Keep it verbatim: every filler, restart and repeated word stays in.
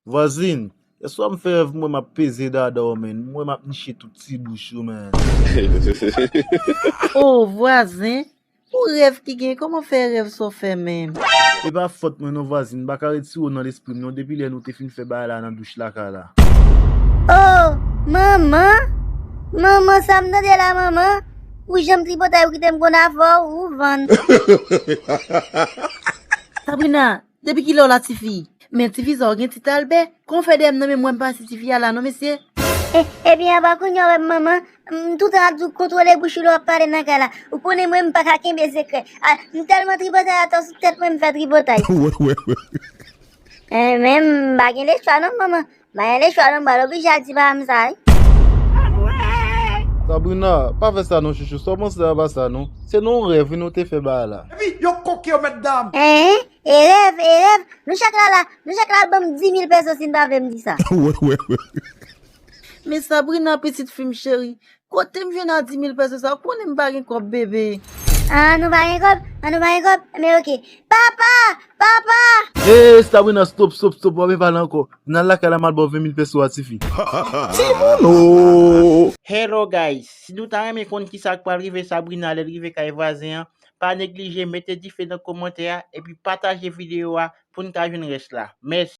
Vwazin, yèswa m fè rèv m wè m ap peze dada w, menn. M wè m ap niche tout ti bouch ou, menn. Oh, vwazen, ou rèv ki gen, kòman fè rèv sa w fè menm? E pa fòt mwen non, vwazin, m pa ka retire w nan lespri m non, depi lè nou te fin fè bagay la nan douch lakay la. Oh, manman! Manman, sa m tande la, manman? Ou janm tripotay, ou kite m konn avè w, ou vann. Sabrina, depi kilè w la, tifi? Men tifi sa w gen Tit Albè? Kòman w fè dèyè m nan men mwen m pa si tifi a la non, mesye? E, ebyen, apa kounye a w wè m, manman? M toutan ap di w kontwole bouch ou lè w ap pale nan kay la. Ou konnen mwen, m pa ka kenbe sekrè. A, m tèlman tripotay atò sou tèt mwen, m fè tripotay. Wè, wè, wè. E, men m pa gen lechwa non, manman. M pa gen lechwa non, m pral oblije al di papa m sa, wi. Sabrina, pa fè sa non, chouchou. Sa w panse a pa sa non. Se nan yon rèv, wi, nou te fè bagay la. Epi, yo koke yo, mèt dam. Hein? E rèv, e rèv. Nou chak la la, nou chak la al ban m di mil pèso si n pa vle m di sa. Wè, wè, wè. Men Sabrina, pitit fi m cheri, kote m jwenn a di mil pèso sa? Ou konnen m pa gen kòb, bebe. Ah, nou pa gen kòb? Ah, nou pa gen kòb? Men oke. Papa! Papa! Hey, Sabrina, stop, stop, stop, w ap pale ankò. Vin al lakay la, m al ba w ven mil pèso a, tifi. Timoun o! Hello guys, si nou ta renmen konn kisa k pral rive Sabrina lè l rive kay vwazen an, pa neglije mete dife nan kòmantè a epi pataje videyo a pou n ka jwenn rès la. Mèsi.